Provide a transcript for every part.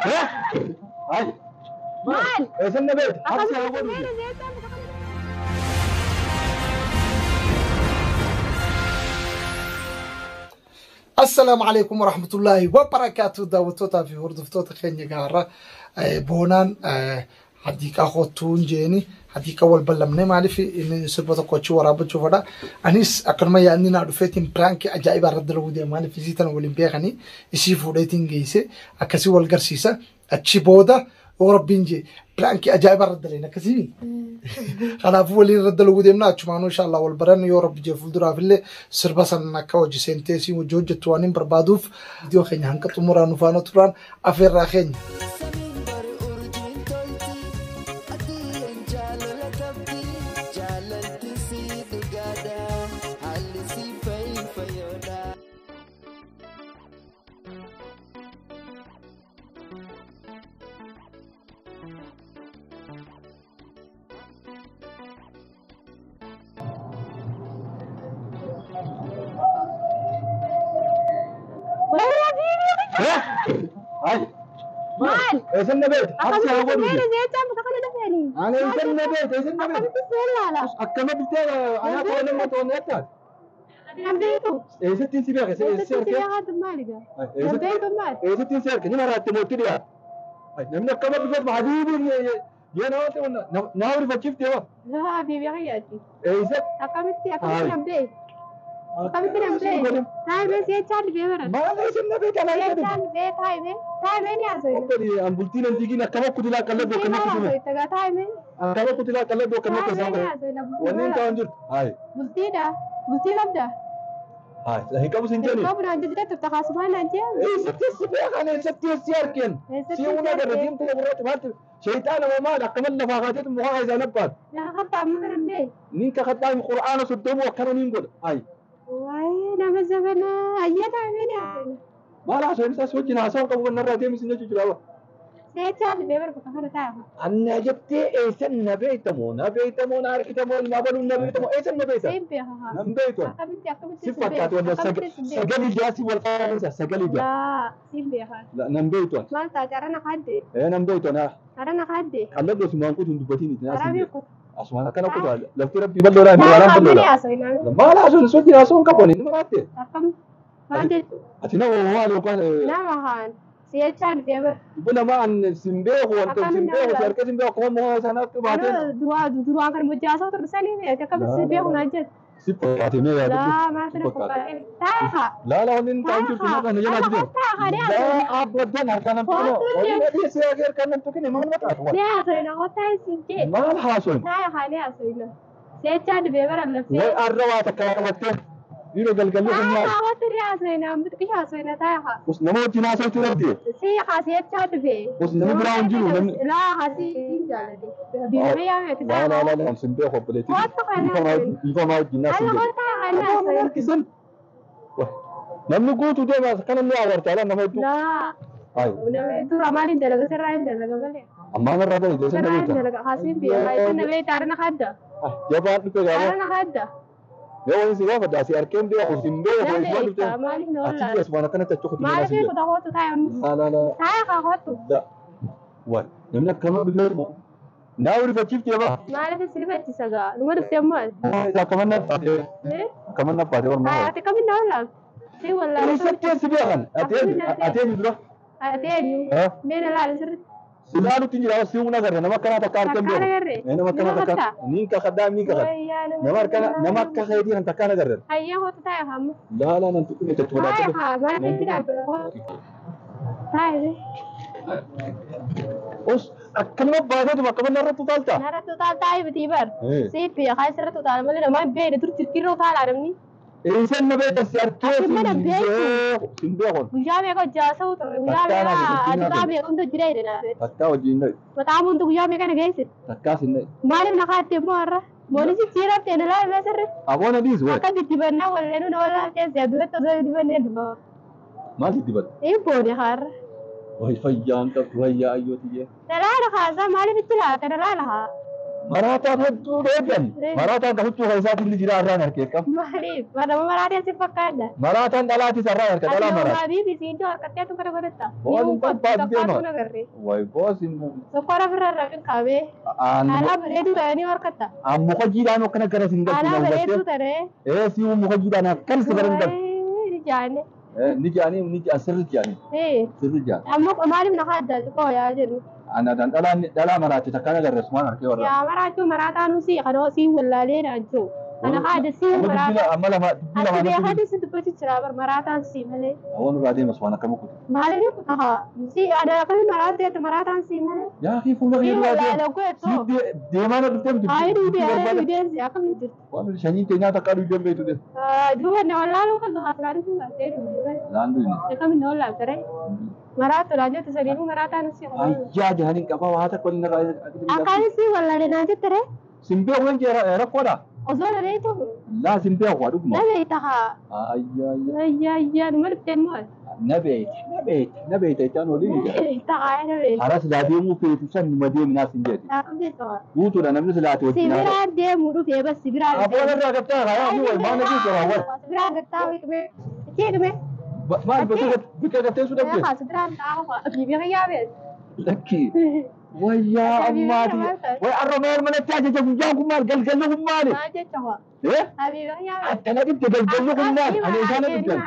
Ay. Maal? Eessan na beekta? Habsi haa Akkamitti godhu. beekta seechaan bakka kana? Assalaamu alaikum warahmatullaahi wabarakaatu. Daawwattootaa fi hordoftoota keenya gaara boonaan hadiiqaa kootuun jeeni hadiiqa wal ballamne maaliif inni sirba tokko achi waraabachuu fedha. Anis akkanuma yaadni naa dhufeetiin piraankii ajaa'ibaa irratti dalaguu deema maaliif isii tana waliin beekanii isii fuudheetiin geesse akkasii wal garsiisa achi booda yoo rabbiin jee piraankii ajaa'ibaa irratti daleen akkasii. Kanaafuu waliin irratti dalaguu deemna achumaanuu inshallah wal baran yoo rabbi jee fuulduraaf illee sirba san akka hojii seentee siin hojii hojjettu waan hin barbaaduuf viidiyoo keenya hanga xumuraa nu faana turaan afeerraa keenya. Samiin bari urjiin tolti, adiin jaalala qabdi, jaalalti sii dhugaadha, haalli sii fayyoodha. Ay. Maal? Eessan na beekta? Habsi haa Akkamitti godhu. beekta seechaan bakka kana dhufeeni? Ani eessan na beekta? Eessan na beekta? Akkamitti seen laala? Akkama bittee anaa to'annoo nama to'annoo akka? Nan beeku. Eessattiin si beeka? Eessatti Si si argee? beekaa maali gaa? Nan beeku maal? Eessattiin si arge? Ni maraatte mootti dhiyaa. Namni akkama bifatu habiibiin yoo nama ta'u nama rifachiifte yoo. Laa habiibi hayyaati. Eessatti? Akkamitti akkamitti nan beeku? Akkamitti nan beeku? Taa'imee seechaan dhufee bara. Maal eessan na beekta? Anaa eessa Seechaan dhufee taa'imee taa'imee ni haasofna. Obboli an bultiin an digiin akkama kutilaa qalladoo Bultii akkama maal kutuma. haasofta gaa taa'imee? Akkama kutilaa qalladoo akkama Taa'imee kutaa ni godhe. haasofna bultii Wanni hin maal ta'an jirtu. Hayi. Bultiidha. Bultii qabda. Hayi. Hin qabu sin jedhi. Qabu naan jettee turte kaasumaan naan jee. Eessatti si beekan eessatti si argeen. Eessatti Si si una agarra argeen? diimtuu gurraatti maalti shayxaana moo maal akkama lafaa kaateetu muka isaa nabbaat. Yaa qabda amma kana hin beeku. Nin kakadhaa qur'aana soddomuu akkana nin godha. Hayi. Waayee nama zabanaa ayyaa taa'imee ni haasofna. Maal haasawin isaas wajjin haasawaa qabu kan narraa deemis hin jechuudha. Seechaan dhufee bara bakka kana taa'ama. Anna jettee eessan na beektamoo na beektamoo na argitamoo ilmaa baluun na beektamoo eessan na beekta? Seen beeka haa. Nan beektu. Akkamitti akkamitti Si si beeka? fakkaatu wanta Akkamitti si beeka? sagal ijaa si wal qabanisa sagal ijaa. Laa siin beeka. Nan beektu. Maal taate arana kaadde? Ee nan beektu na Arana kaadde? qalladhu asumaan kutu hin dubbatiin itti Karaa naasin beeku. Asumaan akkana kutu lafti rabbii bal'oodhaa hin waraan Taa'aa bal'oodha. ni haasofna. Maal haasawin sochii haasawin qabu ani nama raatte. Akkam maal jechuudha? Ati nama maal yookaan Nama haan seechaan dhufee bara. dubbi nama an sin beeku wanta sin Akkamiin nama beeku si laata? harka sin beeku akkuma muka sana akka baateen Anoo duraa duraan kan hojjaasaa turre sanii beeka akkamitti si beeku naan jettu. si fakkaate mee yaadadhu. Laa maal Si sana fakkaate. qophaa'e. Taa'aa. لا لا ولين تعال شوف Taa'aa. ما انا جاي Amma جديد taa'aa ni haasofna. لا ابدا كان Kootu ولين ابي سياغير كان تكني ما متى Ni haasofna kottaa isin jee. ما الحاصل Taa'aa ni haasofna. Seechaan dhufee bara laftee. والرواتك كانت يلو قال قال لهم Taa'aa kottu ni haasofna amma xiqqii haasofna taa'aa. بس نموت ناس تردي Si haasofachaa dhufe. بس نمي براون جيرو نمي Laa haasii siin jaalladhe. Biifamee yaamee لا لا لا لا سنبيه خبلتي Kottu kana haasofna. يفهم الناس Alla kottaa kana haasofna. namni guutuu deema kana ni agarta ala nama hedduu Laa. hayi Dura maaliin dalaga sirraa hin dalaga malee. ammaan irraa bani deesan Sirraa hin nabeeta dalaga haasiin biyya haasiin na beekta arana kadda. jabaan dhufe gaaba Arana kadda. yoo wani si gaafadha si arkeen beeku sin beeku Na isuma dhufte beekta maaliif na achi wallaala. asumaan akkanatti achi kutu Maaliif kuta kootu taa'e amma. لا لا لا Taa'e kaa kootu. لا وين نمنا كمان بالله ناوري فتشفت يا با Maaliif si rifachiisa gaa? Numa dhuftee ammaa. إذا كمان نبات كمان نبات يا Haa ما ati kamin na wallaala. Si wallaala. إيه ستين سبيعا أتين أتين درا Ati eenyu? ها Mee na laala sirriitti. سلالو تنجي راس سيونا غير نما كنا تكار كم Takkaana بيرو garree. نما كنا Nama تكار kattaa. نين كخدام نين كخد Wayyaa nama نما كنا نما كخيدي أنت كنا غير Hayyee kootu taa'e hamma. لا لا ننتقل تتولا Taa'e haa maaliif itti dhaabbata kootu. Taa'e. أس أكلم بعده ما كمان نرد تالتا Narratti utaal taa'e bitii bar. إيه Siif biyya kaa sirratti utaala malee namaa hin beekne dur tirtirra utaala namni. إنسان نبي تسيرتو Akkuma beeku. سنبيخون Guyyaa meeqa hojjaasa'u turre guyyaa Takkaa meeqa naa ati beektu. meeqa hunda jira jedhe naa beektu. takkaa wajjin dha'i Mataa hundu guyyaa meeqa na geessite. takkaas hin dha'i Maaliif na kaatte immoo har'a? Moonis jijjiiramte na laalme sirri. aboona dhiis wayi Akka diddibannaa walleenuu na wallaaltee si'a duratti osoo diddibannee dhufa. maal diddibata Hin boone har'a. wayi fayyaan qabdu wayyaa ayyootiyyee Na laala haasaa maaliif itti laata na laala haa. Maraataan hedduu dheegan. Maraataan kan huccuu keessaatiin ni jira irraan harkee qaba. Maaliif? Nama maraatee si fakkaata. Maraataan dhalaatis irraan harka dhalaa Ati maraata. nama bibi iddoo harkattee tu kana godhatta. Boos hin barbaadu deema. Tokkaatu nagarree. Way boos hin Sokkoora ofirra irra qaqqabee. Alaa bareedduu ta'anii harkatta. An muka jiidhaan akkana gara sin galchu Alaa na hubattee. bareedduu ta'ee. Ee si muka jiidhaan akkana si gara hin galchu. Ni jaanne. Ni jaanii ni jaan sirri jaanii sirri jaan. Ammoo maaliif na adda xiqqoo yaa jedhu. Ana dan dhalaan dhalaa maraate takkaan agarre sumaan harkee warra. Yaa maraachuu maraataa nusi kanoo siin wallaalee naan jiru. Kana haada siin Amma dubbii maraataa. amma lama dubbii Ati lamaan beekati si dubbachi jira bar maraataan si malee. Awwan irraa deema sumaan akkama kutu. Maaliif kutaha? Si ana akkami maraateetu maraataan si malee. Yaa fi fuula Si kee irraa deema. wallaalee goettoo. Si deemaa na dhuftee miti. Ayi duudee ayi duudee si akkami jirti. Waan shanyiin keenyaa takkaa duudee beektu deema. Duuba na wallaaluu kan haaslaan sun gartee duudee. Laandu inni. Akkami na wallaaltare. Maraatu laa jettu sadiifuu maraataan si. Ayyaa jahaniin qabaa waa takka waliin irraa. Akkaan si wallaalee naa jettere. Simbee waan jee rakkoodha. Osoo dhabeetu Laa simbee waa dhuguma. na beekta haa. Ayyaa ayyaa. Ayyaa ayyaa numa dhufteen moo? Na beekte na beekte na beekte jechaan waliin jira. Ta'a na beekta. Karaa silaa deemuu feetu san numa deeminaa sin jeeti. Akkam jechuudha. Guutuudha namni silaate wajjin. Si biraa deemuu dhufee bas si biraa Aboo irraa gattaa karaa ni wal maana jechuudha wal. Si biraa gattaa wiiqmee. Itti Maal bakka gattee sun dhabde? Si biraa taa'aa bibi yaa bees. Lakki. Wayyaa ammaati. Way arra maal manatti ajaja guyyaan kun maal galgalli kun maali? Maal jechuudha. Eh? Habibi yaa bees. Akkana dhibde galgalli kun maal? Ani isaan dhibdan.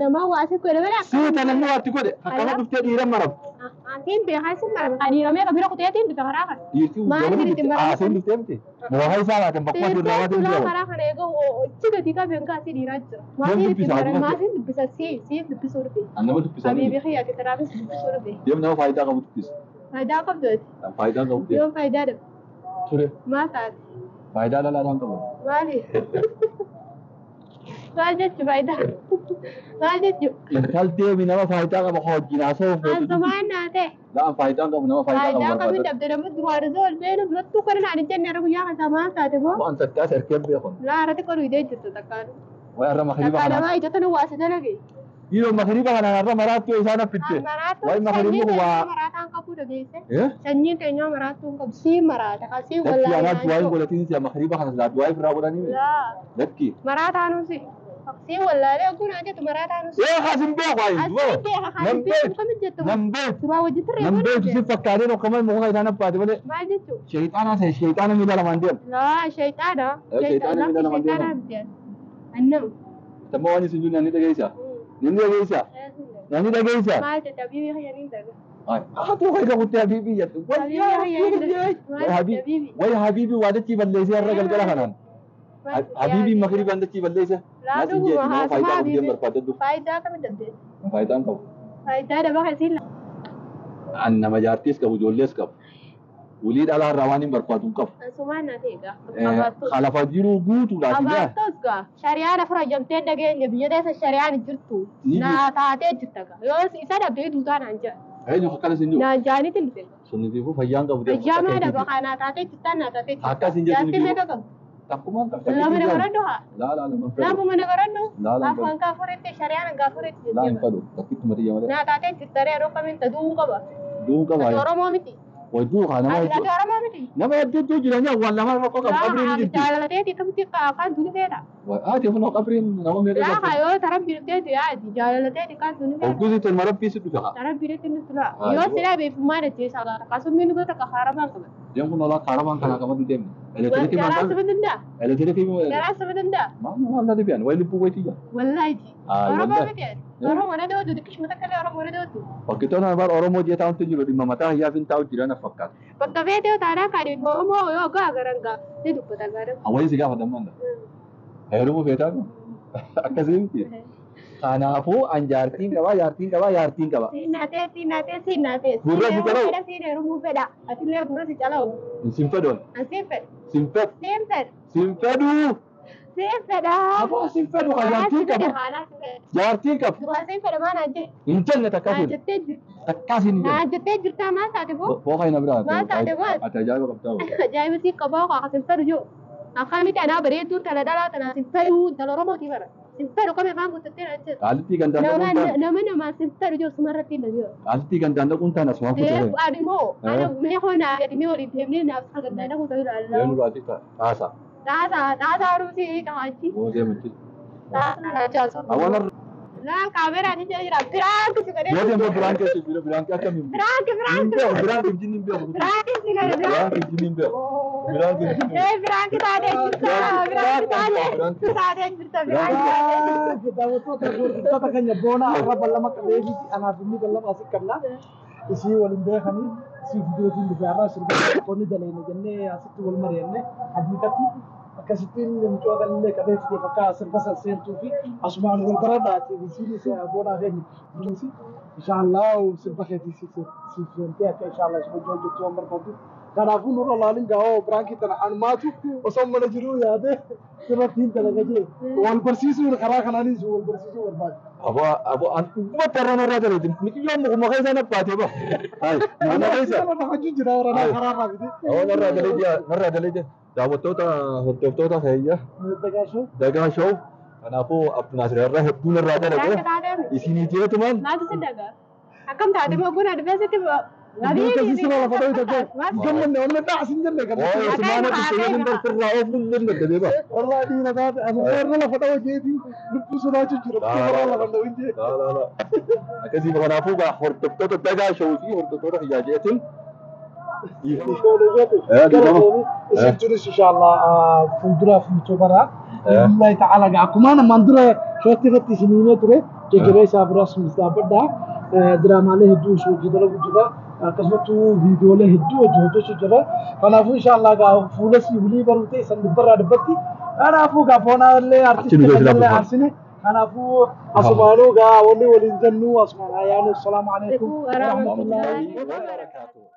Suuta namni waatti godhe akkana dhuftee dhiira marabu. Antiin beekaa si mara. Ani ramee qabira kuteetiin bifa karaa kana. Dhiirti Maal gama jirti dhufte mara? haaseen dhuftee miti. Moohaa isaa laatan bakkuma Teessee sirraa tulaa jira. karaa kana eeguu achi gadi qabeen kaasii dhiiraa jira. Maatiin itti dubbisa, mara aduma- maatiin dubbisa si si dubbisuu dhufe. Nama dubbisanii. Habibi xiyyaati taraafis dubbisuu dhufe. Deem nama faayidaa qabu dubbisa. Faayidaa qabdu ati. Faayidaa qabu deem. Yoon faayidaa dhabe. Ture. Maal taate? Faayidaa lalaadhaan qabu. Maali? Maal jechu faayidaa? Maal jechu? Intal deemi nama faayidaa qaba wajjin haasawuu feetu. Ansumaan naa ta'e. La'aan faayidaa qabu nama faayidaa qabu Faayidaa qabin barbaadatu. dhabde namni duraan osoo ol beenu durattuu kana naan hin jenne har'a guyyaa kana maal taate moo? Waan tattaas erkeen beekon. Laa irratti qoruu idee jirtu takkaan. Way arra makriiba Takkaa kanaan. namaa ija tana waasi dalage. Dhiiroo makriiba kanaan arra maraattuu isaan affitte. Maraattuu Way makriibni sanyiin kun waa. teenyoo maraataan qabuu dhageesse. Eh? Sanyiin teenyoo maraattuu hin qabdu. Sii maraata kan sii Lakki wallaalee anaa du'aa hin naan godhatiin si'a makriiba kana silaa du'aa irraa godhanii. Laa Lakki. maraataanuusi. Sii wallaalee oguu naan jettu maraataanuusi. Ee haasin beeku ayi. Asii beeka Nan kan beeku beeku. kamit jettu. Nan beeku. Duraa wajjin turre Nan beeku si fakkaatee dhokkaman muka isaan affaate malee. Maal jechuu? Shayxaana ta'e shayxaana miila lamaan deema. Laa shayxaana. Eh, shayxaana miila lamaan deema. Shayxaana miti. Annam. Tamma waan isin jiru namni dhageessa. Namni dhageessa. Namni dhageessa. Maal jette habiibii xiyyaaniin daga. Haa tu kai kuttee habiibii jettu. Habiibii Way xiyyaaniin way habiibii waa dachii balleessee har'a galgala kanaan. Habiibii makriibaan dachii balleesse. Laa Naas hin dhuguma jeetti nama haasuma faayidaa qabu deem habiibii. barbaadadhu. Faayidaa kamit dhabde? Faayidaan qabu. Faayidaa daba kasiin An nama jaartiis qabu ijoollees qabu. Wulii dhalaa irraa waan hin barbaadu hin qabu. Asumaan na ta'e gaa. Qabaattus. Kalafa jiruu guutuudhaaf gaa. Qabaattus gaa. Shari'aan afur hajjamtee dhageenya biyya keessa shari'aan hin jirtu. Ni Naa taatee jirta gaa. Yoo isa dhabdee duutaa naan jedha. Eenyu akkana isin jiru. Naan jaanitti hin dhufe. Sunnitiifuu fayyaan qabu deemu. Hajjamaa dhaba kaa naa taatee jirtaa naa taatee jirta. Akkas hin jettu Jaartii ni meeqa qabdu? Takkumaan qabda. Lama na baradhu haa. Laa laa lama fedhu. Lama na baradhu. Laa laa hin Afaan kaa furetti shari'aan gaa furetti Laa hin jettee. fedhu. Takkitti matii malee. Naa taatee jirta yeroo kamiin ta du'uu qaba. Du'uu qaba. Ati Oromoo miti. Way du'uu kaa nama Ati hedduu. Oromoo miti. Nama hedduutu jiranii awwaal lama rakkoo qabu qabriin ni jirti. Jaalalateeti akkamitti kaan tuni feeta. Way haati kunoo qabriin nama meeqa Laa qabdi. yoo taran biirteeti yaadi jaalalateeti kaan tuni feeta. Hogguusi tolma rabbii si dhufe haa. Taran biirteeti ni tula. Haa, Yoo yoo- silaa beekummaa dachee isaa akkasuma inni gosa kaaramaan qaba. Deem kun olaa kaaramaan kanaa qabatu deemne. Elektirikii Garaa maal saba danda'a. Elektirikii Garaa saba danda'a. maal maal na dhibiyan way lubbuu wayitii jaa. Wallaahi. Haa, Oromoo wallahi. miti ani. Oromoo na dootu xiqqishuma takka illee Oromoo na dootu. Bakki tola bar Oromoo jee taa'utti jiru dhimma mataa hiyyaaf hin taa'u jira na fakkaata. Bakka feetee taanaa kan Oromoo yoo gaa garan gaa ni dubbata gaara. Hawwaii si gaafatan manda. Heerumuu feetaa akkasii miti. Kanaafuu an jaartiin qabaa jaartiin qabaa jaartiin qaba. Siinatee siinatee siinatee. Gurra si calawu. Fedha siin heerumuu fedha. Atillee gurra si calawu. Sin fedhoon. An siin fedha. Sin fedhu. Siin fedha. Sin fedhuu. Siin fedha. Aboo sin fedhu kaa jaartiin qaba. Haadhaa si fedha. Jaartiin qaba. Duraa siin fedha maal naan jedhe. Hin jenne takka Naan siin. jettee jirti. Takkaa siin hin jenne. Naan jettee jirtaa maal taate boo? Booka hin biraa. Maal taate boo? Ati ajaa'iba qabdaa. Ajaa'iba siin qabaa waa sin fedhu jiru. Akkaan miti anaa bareedduu tala dhalaa tana sin fedhu tala Oromootii bara. Sin fedhu komee afaan guuttattee na jechuudha. Qaalittii gandaan dhaquun taane. Nama namaa sin fedhu jiru sumarratti hin jiru. Qaalittii gandaan dhaquun taane asumaan Deefu fuute. ani moo ani mee hoo naa gadi mee waliin deemnee naaf isa gandaan dhaquu ta'uu ilaalla. Deemu raati taasa. Xaasaa xaasaa ruusii qamaachi. Moo deemu. Xaasaa laachaa. Awwaala Laal kaameeraan hin jira. Piraanki si godhee. yoo deemu biraan keessa jira biraan akkamiin. Piraanki Hin piraanki. beeku biraan jinni hin beeku. Piraanki si godhe piraanki. Biraan jinni hin beeku. Biraan jinni. Ee piraanki taatee jirta. Piraanki taatee. Taatee jirta piraanki taatee jirta. Daawwattoota hordoftoota keenya boona arra ballama qabeefi anaaf inni ballama asii qabna. Isii waliin beekanii isii fideetiin dhufe arraa sirba qonni daleena jennee asitti wal mari'anne hadiikatti akkasittiin mucoo illee qabee fidee bakka sirba san seentuu fi asumaan wal baradhaati isiinis boonaa keenya. Inshaallah sirba keetii siif seentee akka inshaallah si hojii hojjechuu waan barbaadu. Kanaafuu nurra laalin gaa'oo biraankii tana anumaatu osoo mana jiruu yaade sirratti hin dalaga jee wal barsiisuun karaa kanaanis wal barsiisuu barbaade. Abo abo an dhugumatti har'a narraa daleetin. Miqiyyoo mukuma keessa na baatee ba. Hayi mukuma keessa. Nama hojii jira warra karaa irraa fide. Awwa narraa dalee narraa dalee daawwattoota hordoftoota keenya Dagaashoo. dagaa show kanaafuu Abdunaasir irraa hedduu narraa Piraanki dalagee taatee. isinii jeetumaan Maaltu si dagaa? Akkam taate moo kun adveesitti Akkasii sirra lafa dhawee tokko. Gammanne wanna dhaasin jenne oo gammanne. isumaana isin barfirraa oofuun ni dadhabee ba. Wallahi dhiira taate ani warra lafa dhawee jeetiin lubbuu sodaachuu jira. Warra lafa dhawee jee. Laa laa laa. Akkasii kanaafuu gaa hordoftoota dagaa show fi hordoftoota kiyyaa jeetiin. Isin turis inshallah fuulduraaf michoo bara. Billahi ta'ala gaa akkuma namaan dura shootti irratti isin himee ture jajjabee isaa biraas dhaabbadhaa. Diraamaalee hedduu isin hojii dalagu jira. Akkasumattuu viidiyoolee hedduu hojii hojjechuu jira. Kanaafuu inshallah gaa fuula si hulii baruu ta'e san dubbarraa dubbatti. Kanaafuu gaa foonaallee artistii kanallee aarsine. Kanaafuu asumaanuu gaa wanni waliin jennu asumaan ayyaanu. Assalaamu alaikum Warahmatullahi Wabarakatuh.